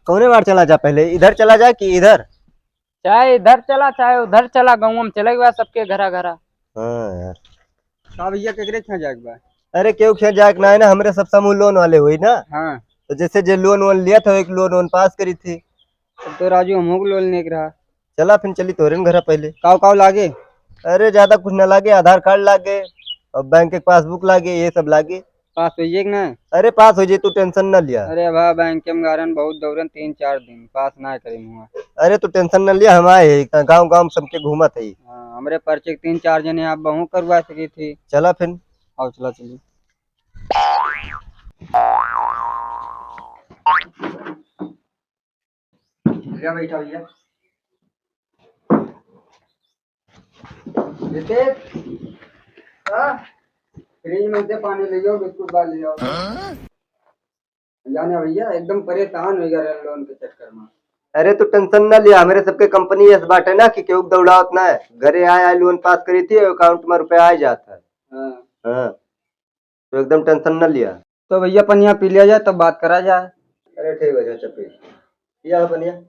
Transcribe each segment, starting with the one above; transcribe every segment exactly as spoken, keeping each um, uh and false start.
कौने बार चला जा, पहले इधर चला जा कि इधर? चाहे इधर चला, चाहे उधर चला, गाँव में चले गया सबके घरा घरा। हाँ यार। का भैया, केकरे के यहाँ जाए के बा? अरे, केहू के यहाँ जाए के ना है ना, हमरे सब समूह लोन वाले हुई ना। हाँ। तो जैसे जे लोन वोन लिया था, एक लोन वोन पास करी थी। अब तो राजू, हमहू को लोन लेके रहा। चला फिर, चली तोरे न घरा पहले। काव काव लागे? अरे, ज्यादा कुछ ना लागे, आधार कार्ड लागे और बैंक के पासबुक लागे, ये सब लागे। पास होइए कि ना? अरे, पास हो जाए, तू टेंशन ना लिया। अरे भा, बैंक में गारन बहुत दौरन, तीन चार दिन पास ना करे हुआ। अरे, तू टेंशन ना लिया, हम आए हैं, गाँव गाँव सबके घूमत है। हाँ, हमरे परिचय के तीन चार जने आप बहु करवा सकी थी। चला फिर। आओ, चला चलिए। भैया, बैठा भैया। रितेश, हाँ? फ्रिज में से पानी ले आओ, बिस्कुट बार ले आओ। हाँ? जाने भैया, एकदम परेशान हो गया लोन के चक्कर में। अरे, तू टेंशन ना लिया, हमरे सबके कंपनी ऐसे बाटे ना कि केहू के दौड़ावत ना है। घरे आए, आए लोन पास करी थी, अकाउंट में रुपया आ जाता है। हाँ। हाँ। तो एकदम टेंशन ना लिया। तो भैया, पनिया पी लिया जाए, तब बात करा जाए। अरे ठीक है, चाचा, पी। पिया है पनिया।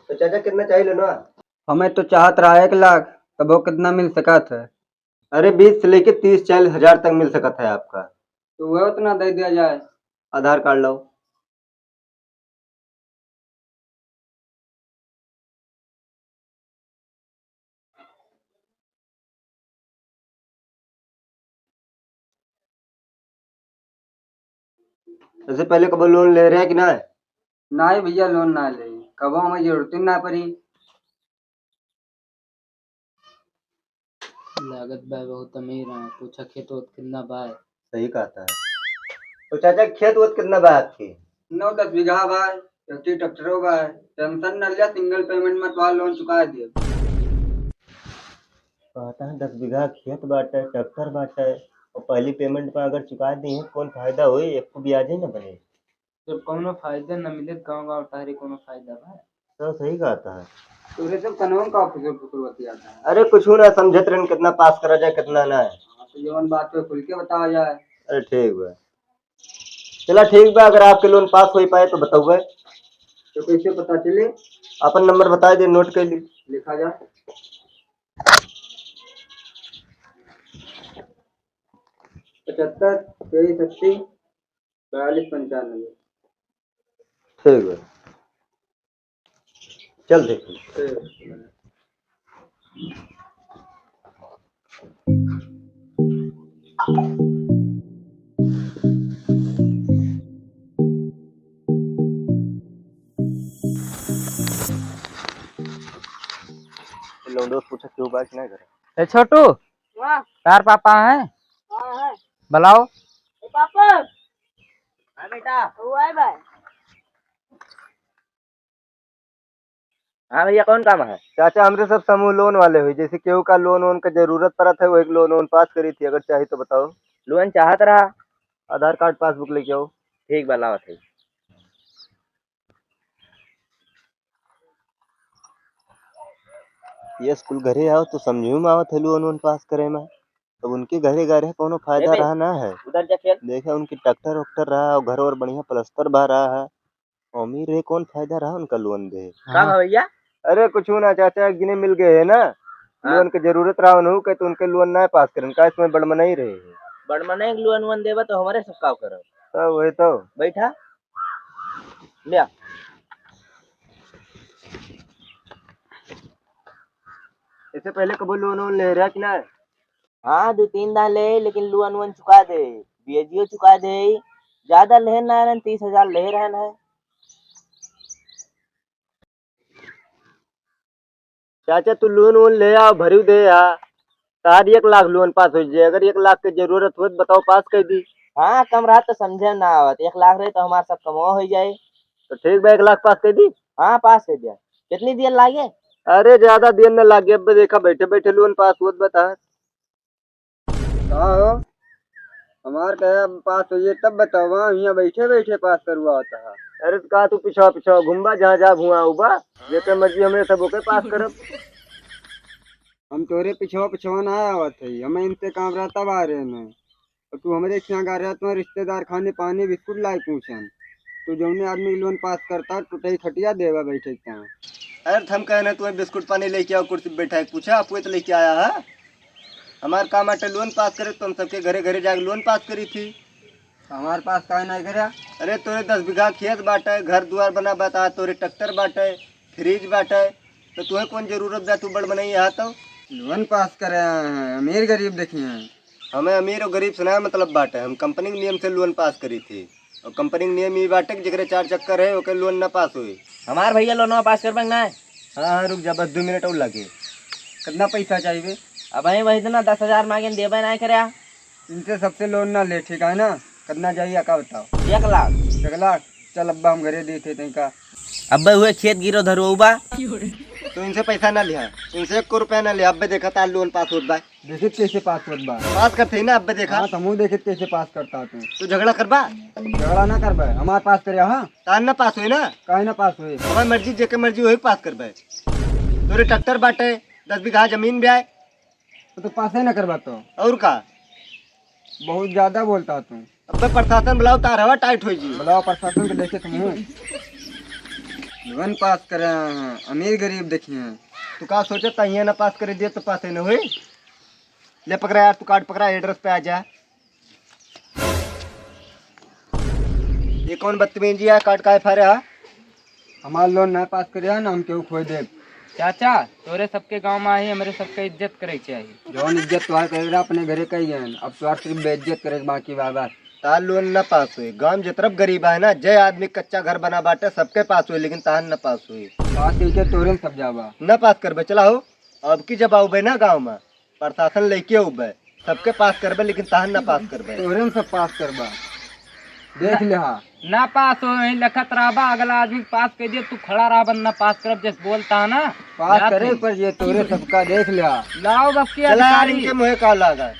तो चाचा, कितना चाहिए लोनवा? हमें तो चाहत रहा एक लाख, तब वो कितना मिल सकत है? अरे, बीस से लेके तीस चालीस हजार तक मिल सकत है आपका। तो वह उतना दे दिया जाए। आधार कार्ड लाओ। ऐसे पहले कबो लोन ले रहे कि ना? नहीं भैया, लोन ना ले, कबो हमें जरूरत ही ना पड़ी। लागत बा बहुत अमीर है, पूछा खेत वोत कितना बा? सही कहता है। तो चाचा, खेत वोत कितना बा आपके? नौ दस बीघा बा, एक ठे ट्रैक्टरो बा। टेंशन न लिया, सिंगल पेमेंट में तुम्हारा लोन चुका दिए। कहता है दस बीघा खेत बाटे, ट्रैक्टर बाटे, और पहली पेमेंट में अगर चुका दी है, कौन फायदा होई? एक को ब्याज ही न बने। जब कौनो फायदा न मिले, गाँव गाँव टहरे कौनो फायदा बा? तो सही कहता है। तोरे सब कनवा का फुसुर फुसुर बतियाता है। अरे कुछ ना समझत रहन, कितना पास करा जाए, कितना ना है। हाँ, तो जवन बात पे खुल के बतावा जाए। अरे ठीक बा, चला ठीक बा, अगर आपके लोन पास हो पाए तो बताओ। तो कैसे पता चले? अपन नंबर बता दे, नोट कर ली। लिखा जा। पचहत्तर तेईस अस्सी बयालीस पंचानवे। ठीक बा, चल देखी। ठीक। लौंडो से पूछा, क्यों बात नहीं करे? ए छोटू, वाह। तार पापा हैं? हाँ, है। बुलाओ। ए पापा। हाँ बेटा। वो आए भाई। हाँ भैया, कौन काम है? चाचा, हमरे सब समूह लोन वाले हुई, जैसे केहू का लोन वोन का जरूरत पड़त है, वही लोन वोन पास करी थी, अगर चाही तो बताओ। लोन चाहत रहा। आधार कार्ड पासबुक लेके आओ। ठीक बा, लावत है। ये स्कूल घरे आओ तो समझू में आवत है लोन वोन पास करे में। अब उनके घरे घरे कोनो फायदा ए बे, रहा ना है। उधर जा खेल। देखे उनके ट्रैक्टर वैक्टर रहा और घर और बढ़िया प्लास्टर बा रहा है। अमीर रहे, कौन फायदा रहा उनका लोन दे? का हाँ। भा भैया? अरे कुछ ना चाचा, एक दिने मिल गए है ना, हाँ। लोन के जरूरत रहा उन्हों के, तो उनके लोन ना पास करन का, इसमें बड़मनाई रहे है। बड़मनाई के लोन वोन देबा तो हमारे सब का करब? तो वही तो। बैठा, ले आ। इससे पहले कबो लोन वोन ले रहा कि ना? हाँ, दो तीन दान ले, लेकिन लोन वोन चुका दे, ब्याजियो चुका दे, ज्यादा ले ना रहन, तीस हजार ले रहन है। चाचा, तू लोन वोन ले आओ, भरू दे आ, तार एक लाख लोन पास हो जाए। अगर एक लाख के जरूरत हो तो बताओ, पास कर दी। हाँ, कम रहा तो समझे ना आवत, एक लाख रहे तो हमार सब कमवा होइ जाए। तो ठीक बा, एक लाख पास कर दी। हाँ, पास कर दिया। कितनी दिया लागे? अरे, ज्यादा दिया न लागे, अब देखा बैठे बैठे लोन पास होत बता। का हो? हमार कहे अब पास होइए तब बतावा, हियाँ बैठे बैठे पास करवा होता है। अरे, तो का तू पिछवा पिछवा घूमबा, जहाँ जहाँ भुआ उबा, जेकर मर्जी हमरे सब ओके पास करब। हम तोरे पिछवा पिछवा ना आवत है, हमें इनसे काम रहता बारे में। और तू हमरे खियाँ गा रहा, तुम्हारे रिश्तेदार खाने पानी बिस्कुट लाए पूछन। तू जौने आदमी के लोन पास करता, टूटे खटिया देवा बैठे का। अरे, तो हम कहे ना, तुम्हें बिस्कुट पानी लेके आओ, कुर्सी पे बैठा है, पूछा, आपको तो लेके आया है। हमार काम आटे लोन पास करे, तो हम सबके घरे घरे जाके लोन पास करी थी। हमार पास काहे नहीं करे? अरे, तोरे दस बीघा खेत बाटे, घर दुआर बना बता, तोरे ट्रैक्टर बाटे, फ्रिज बाटे, तो तुम्हें कौन जरूरत बा, तू बड़ बनई यहाँ तो? लोन पास करे आए हैं, अमीर गरीब देखी हैं। हमें अमीर और गरीब से ना मतलब बाटे, हम कंपनी के नियम से लोन पास करी थी। और कंपनी के नियम ई बाटे कि जेकरे चार चक्कर है, ओके लोन ना पास होई। हमार भैया लोनवा पास करबे ना? हाँ, हाँ, रुक जा, बस दो मिनट और लगे। कितना पैसा चाहिए? अब वही इतना दस हजार मांगे, देबे ना करे। इनसे सबसे लोन ना ले, ठीक है ना? कितना चाहिए, का बताओ? एक लाख। एक लाख? चल अब्बा, हम घरे देते तनिका। अब्बे हुए खेत गिरो धरो बा। तो इनसे पैसा ना लिया, इनसे एक रुपया ना लिया। अब्बे देखा तार लोन पास होत बा। देखित कैसे पास होत बा। पास करते ही ना अब्बे देखा। हाँ, तो हमहू देखित कैसे पास करता तू। तो झगड़ा करबा? झगड़ा ना करबे, हमार पास करे, हाँ। तार ना पास होई ना। काहे ना पास होई? हमार मर्जी, जेके मर्जी वही पास करबे। तोरे ट्रैक्टर बाटे, दस बीघा जमीन भी आए। तो, तो पासे ना करबा तो। और का? बहुत ज्यादा बोलता तू। अबे प्रशासन बुलाओ, तार हवा टाइट हो जी। बुलाओ प्रशासन के, देखे तुम। लोन पास करे हैं, अमीर गरीब देखिए। तू का सोचत था, यहाँ ना पास करे दिए तो पास ही ना हुई। ले पकड़ा यार, तू कार्ड पकड़ा, एड्रेस पे आ जा। ये कौन बदतमीजी है, कार्ड काहे फारे हा? हमार लोन ना पास करे हा, ना हम केहू खोए देब। चाचा, तोरे सबके गांव में आई, हमरे सबके इज्जत करे के चाही। जौन इज्जत तोहार करे रहा, अपने घरे कही गए, अब तोहार सिर्फ बेइज्जत करे के बाकी बा बस। तार लोन ना पास होई, गांव जे तरफ गरीब है ना, जे आदमी कच्चा घर बना बाटे, सबके पास होई, लेकिन तार ना पास होई। पास होई के तोरे में सब जाबा। ना पास करबे, चला हो, अब की जब आउबे ना गांव में, प्रशासन लेके उबे, सबके पास करबे, लेकिन तहन ना पास करबे। तोरे में सब पास करबा, देख ले हा। ना पास हो, वहीं लखत रहबा, अगला आदमी के पास कर दिए, तू खड़ा रहबा, ना पास करब, जैसे बोलता है ना। पास जात करे ही। पर ये तोरे सबका देख ले हा। लाओ बक्के चला यार, अधिकारी। इनके मुँहे का लागा।